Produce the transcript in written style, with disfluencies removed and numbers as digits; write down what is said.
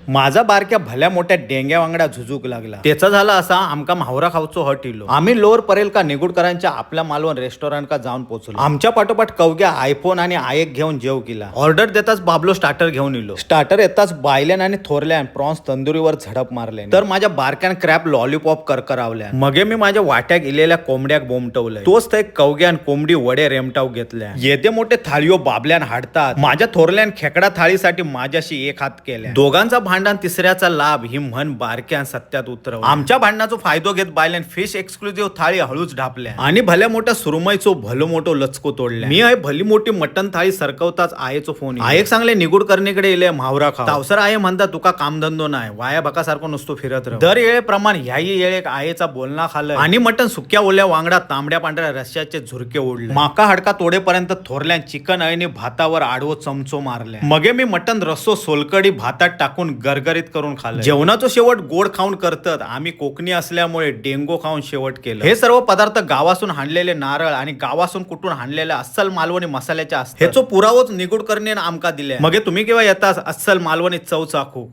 माझा बारक्या भल्या मोठ्या डेंग्या वांगडा झुजूक लागला. त्याचा झाला असा, आमका म्हावरा खावचो हट इलो. आम्ही लोअर परेल का निगुडकरांच्या आपल्या मालवण रेस्टॉरंट का जाऊन पोहोचलो. आमच्या पाठोपाठ कवग्या आयफोन आणि आयक घेऊन जेव केला. ऑर्डर देताच बाबलो स्टार्टर घेऊन इलो. स्टार्टर येताच बायल्यान आणि थोरल्यान प्रॉन्स तंदुरीवर झडप मारले, तर माझ्या बारक्यान क्रॅप लॉलीपॉप करकरावल्या. मगे मी माझ्या वाट्याक इलेल्या कोंबड्याक बोमटवलंय, तोच थंय कवग्यान कोंबडी वडे रेमटाव घेतल्या. येदे मोठे थाळीयो बाबल्यान हाडतात, माझ्या थोरल्यान खेकडा थाळीसाठी माझ्याशी एक हात केल्या. दोघांचा भांडण तिसऱ्याचा लाभ ही म्हण बारक्यान सत्यात उतरव. आमच्या भांडणाचा फायदो घेत बायल्यान फिश एक्सक्लुझिव्ह थाळी हळूच ढापल्या आणि भल्या मोठ्या सुरमईचो भलो मोठो लचको तोडल्या. मी आहे भली मोठी मटन थाळी सरकवताच आयेचो फोन. आयेक सांगले निगुडकरणीकडे इले म्हावरा खा. तावसर आहे म्हणता, तुका कामधंदो नाही, वाया बकासारखो नुसतो फिरत राव. दर येळेप्रमाणे ह्याही येळेक आयेचा बोलणा खाल्लं आणि मटन सुक्या ओल्या वांगडा तांबड्या पांढऱ्या रश्याचे झुरके ओढले. माका हाडका तोडेपर्यंत थोरल्यान चिकन आणि भातावर आडवो चमचो मारले. मगे मी मटन रस्सो सोलकडी भातात टाकून गरगरीत करून खाल्लं. जेवणाचो शेवट गोड खाऊन करतात, आम्ही कोकणी असल्यामुळे डेंगो खाऊन शेवट केलं. हे सर्व पदार्थ गावासून हाणलेले नारळ आणि गावासून कुठून हाणलेल्या अस्सल मालवणी मसाल्याच्या असतात. ह्याचो पुरावोच निगुडकरणीन आमका दिले. मगे तुम्ही केव्हा येतास अस्सल मालवणी चव चाखू.